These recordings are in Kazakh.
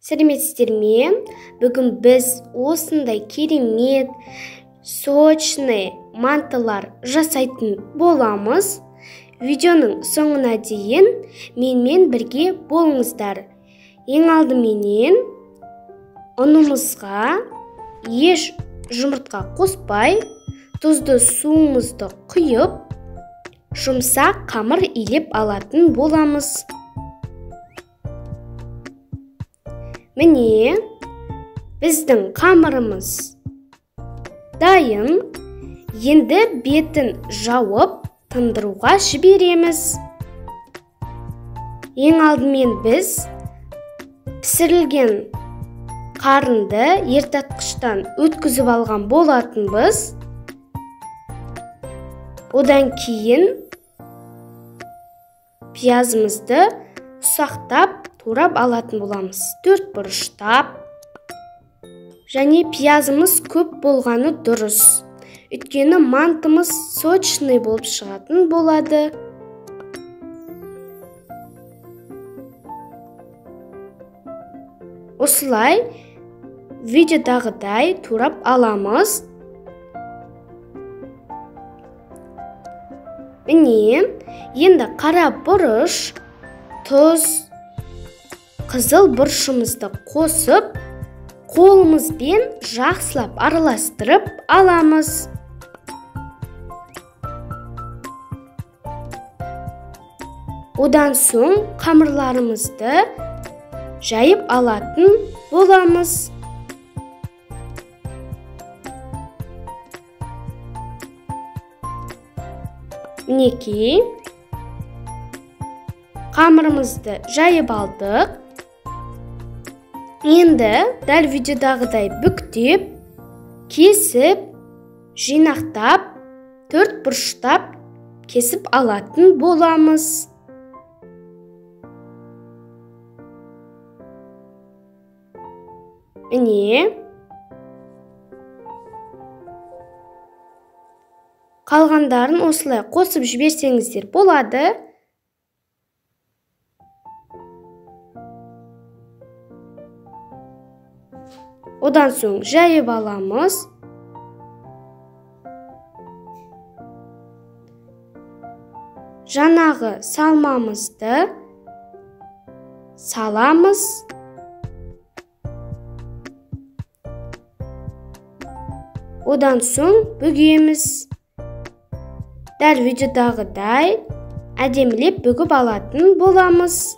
Сәлеметсіздер ме? Бүгін біз осындай керемет, сочный мантылар жасайтын боламыз. Видеоның соңына дейін менімен бірге болыңыздар. Ең алдыменен ұнымызға еш жұмыртқа қоспай, тұзды суымызды құйып, жұмсақ қамыр илеп алатын боламыз. Міне, біздің қамырымыз дайын. Енді бетін жауып, тындыруға жібереміз. Ең алдымен біз пісірілген қарынды ертатқыштан өткізіп алған болатынбыз. Одан кейін пиязымызды ұсақтап турап алатын боламыз. Төрт бұрыштап. Және пиязымыз көп болғаны дұрыс. Өйткені мантымыз сочный болып шығатын болады. Осылай видеодағыдай турап аламыз. Міне, енді қара бұрыш, тұз, қызыл бұрышымызды қосып, қолымызбен жақсылап араластырып аламыз. Одан соң қамырларымызды жайып алатын боламыз. Мінекей, қамырымызды жайып алдық. Енді дәл видеодағыдай бүктеп, кесіп, жинақтап, төрт бұрыштап кесіп алатын боламыз. Міне, қалғандарын осылай қосып жіберсеңіздер болады. Одан соң жайып аламыз. Жаңағы салмамызды саламыз. Одан соң бүгеміз. Дәл видеодағыдай әдемілеп бүгіп алатын боламыз.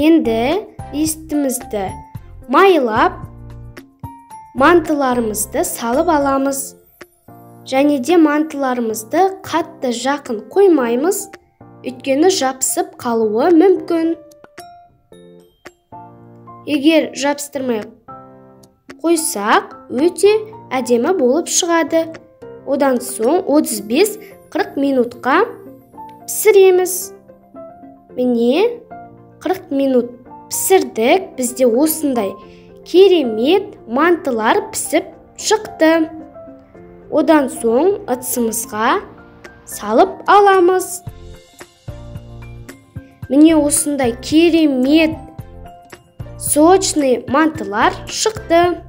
Енді листімізді майлап, мантыларымызды салып аламыз. Және де мантыларымызды қатты жақын қоймаймыз, өйткені жабысып қалуы мүмкін. Егер жабыстырмай қойсақ, өте әдемі болып шығады. Одан соң 35-40 минутқа пісіреміз. Міне, 40 минут пісірдік. Бізде осындай керемет мантылар пісіп шықты. Одан соң ыдысымызға салып аламыз. Міне, осындай керемет сочный мантылар шықты.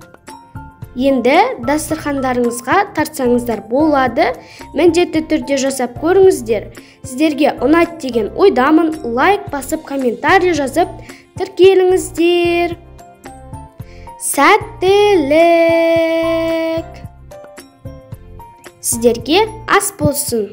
Енді дастархандарыңызға тартсаңыздар болады. Міндетті түрде жасап көріңіздер. Сіздерге ұнайды деген ойдамын. Лайк басып, комментарий жазып, тіркеліңіздер. Сәттілік! Сіздерге ас болсын!